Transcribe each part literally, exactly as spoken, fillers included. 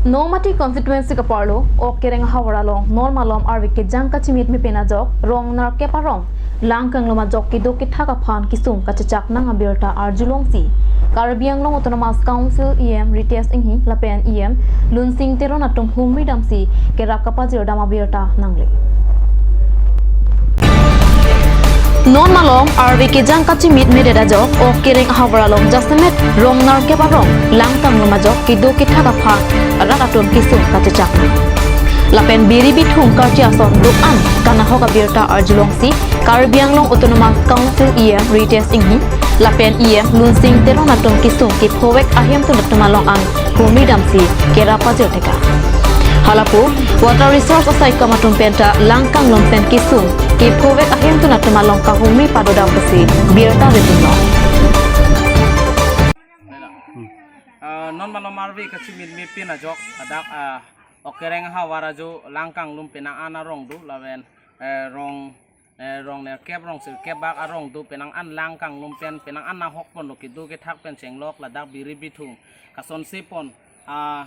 Nomati constituency kaparlo, Ok Kereng ahavar along, non malom arve kejang kachimit mepen ajok, rong nerkep arong, lang kanglum ajok kedo kethak aphan kesung kachechak nang abirta arjulongsi, Karbi Anglong Autonomous Council E M Ritesh Enghi lapen E M Lunsing Teron atum humri damsi kerap kapajir dam abirta nangle. Non malom arve kejang kachimit medet ajok, Ok Kereng ahavar along jasemet rong nerkep arong, lang kanglum ajok kedo kethak aphan rat atum kesung kachechak nang. Lapen biri bithung karti ason do-an kanahok abirta arjulongsi, Karbi Anglong Autonomous Council E M Ritesh Enghi lapen E M Lunsing Teron atum kesung kephovek ahemtun atum along an humri damsi kerap pajir teka. Halapu, water resource asai kam atum penta lang kanglum pen kesung kephovek ahemtun atum along kahumri padodam pusi birta ridunlo. Ah, non malom arve kachimit mepen ajok, ladak, ah, Ok Kereng ahavar ajo lang kanglum penang an arong do, lapen, eh, rong, eh, rong nerkep rong sirkep bak arong do, penang an lang kanglum pen, penang an nahok ponlo, kedo kethak pen chenglok, ladak biri bithung kasonse pon, ah,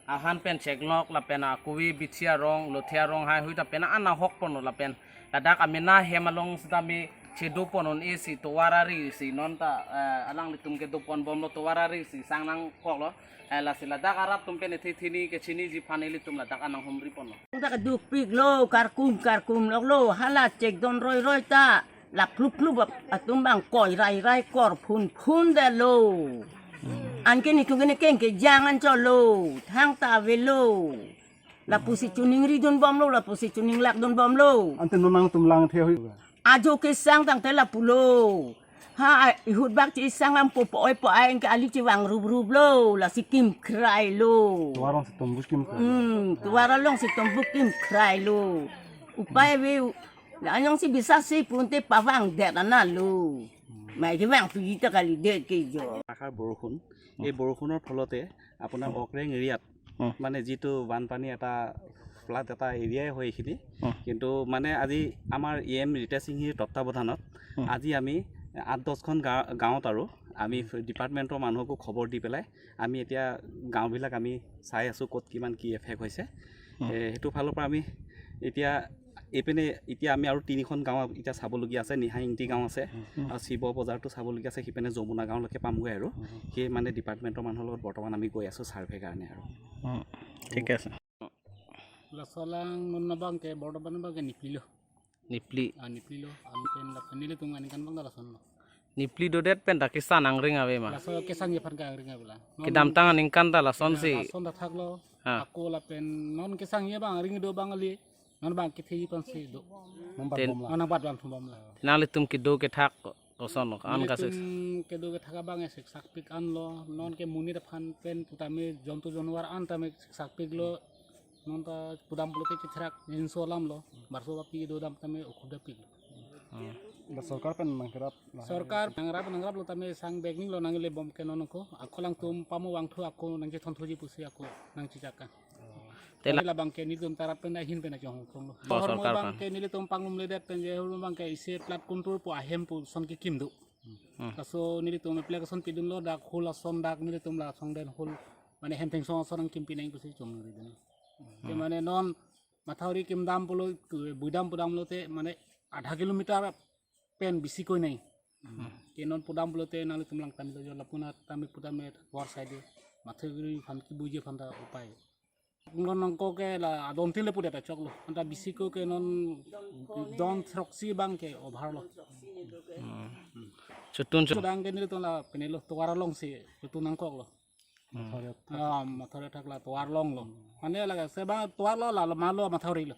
ahan pen chenglok, lapen, ah, kuvi bichi arong, lothe arong haihui ta penang an nahok ponlo, lapen ladak amena hem along sitame chedo pon un-e si tovar ari si non ta, eh, alanglitum kedo pon bomlo, tovar ari si sang nangkoklo. Eh, lasi ladak arat atum pen ithi thini kechiniji aphan ilitum ladak an nanghumri ponlo. Dak dukpiklo, karkum karkum loklo, hala chekdon roiroi ta, la plup plup ap-, atum bang koi rairai kor phun phundetlo. Anke netum kene keng kejang an cholo, thangta avelo. Lapusi chuning ridun bomlo, lapusi chuning lakdun bomlo. Ante non nangtum lang the hui. Ajo kesang tangte lapulo. Ha, ihut bak chesang lam po po oi po ai anke ali chevang rup rup lo, lasi kim krai lo. Tovar along si tombus kim krai. Hmm, tovar along si tombus kim krai lo. Upai ave, la anyong si bisa si punte pavangdet analo. Mai kevang piji ta kalidet ke jo. আশাৰ বৰষুণ, এই বৰষুণৰ ফলতে আপোনাৰ অক্ৰেং এৰিয়াত মানে যিটো বানপানী এটা ফ্লাড এটা এৰিয়াই হয় এইখিনি। কিন্তু মানে আজি আমাৰ ই এম ৰিতেশ সিংহীৰ তত্বাৱধানত আজি আমি আঠ দহখন গা- গাঁৱত আৰু আমি ডিপাৰ্টমেণ্টৰ মানুহকো খবৰ দি পেলাই আমি এতিয়া গাঁওবিলাক আমি চাই আছোঁ, ক'ত কিমান কি এফেক্ট হৈছে। এ, সেইটো ফালৰ পৰা আমি এতিয়া এইপিনে এতিয়া আমি আৰু তিনিখন গাঁও এতিয়া চাবলগীয়া আছে। নিহাং ইংতি গাঁও আছে আৰু শিৱ বজাৰটো চাবলগীয়া আছে, সিপিনে যমুনা গাঁওলৈকে পামগৈ আৰু। সেই মানে ডিপাৰ্টমেণ্টৰ মানুহৰ লগত বৰ্তমান আমি গৈ আছোঁ ছাৰ্ভে কাৰণে আৰু। ঠিকে আছে। Laso alang non abang ke bordo ban abang ke niplilo. Nipli. Ah, niplilo. Anpen lapen nelitum aningkan abang ta lason lo. Nipli dodet pen ta kesan angring ave ma. Laso kesang aphan ke angring ave la. Non kedamtang aningkan ta lason si. Lason ta thaklo. Ah. Ako lapen non kesang abang angring do abang ali. Non abang kethe aphan si do. Ten. Non abang bom la. Nanglitum kedo kethak koson lo an kases. Nelitum kedo kethak abang e siksak pik an lo. Non ke monit aphan pen putame jontu jonwar an tame siksak pik lo. Non ta pudam pulote kethrak jinso alam lo. Barso bapi do dam tame okhubda pik lo. Ba sorkar pen nangkerap. Sorkar nangrap nangrap lo tame sang begning lo nangle bom ke non ko. Ako alangtum pamo vangthu ako nangchethon thuji pusi ako nangchichak ka. Tela. Tela abang ke nelitum tarap pen ahin pen achong hong lo. Oh, sorkar abang ke nelitum panglum ledet pen je hulu abang ke isi plat kuntur po ahem po son kekim do. Laso nelitum application pidun lo dak hul ason dak nelitum la song den hul mane hem thengsong ason nangkim pinang pusi chom nelitum. Ke mane non mathauri kim dam pulo buidam pudam lote mane adha kilometer pen bisi koi nai. Ke non pudam pulote nanglitum lang tame lo jo lapu na tame pudam me war side mathauri aphan kebuji aphan ta upai. Non nangkok ke la adon tin le pudet achok lo. Anta bisi ko ke non don throksi abang ke over lo. Chutun chutun. Chudang ke nelitum la pine lo tovar along si chutun nangkok lo. Ah, mathauri thak la tovar along lo. Mane la se abang tovar lo la malo mathauri lo.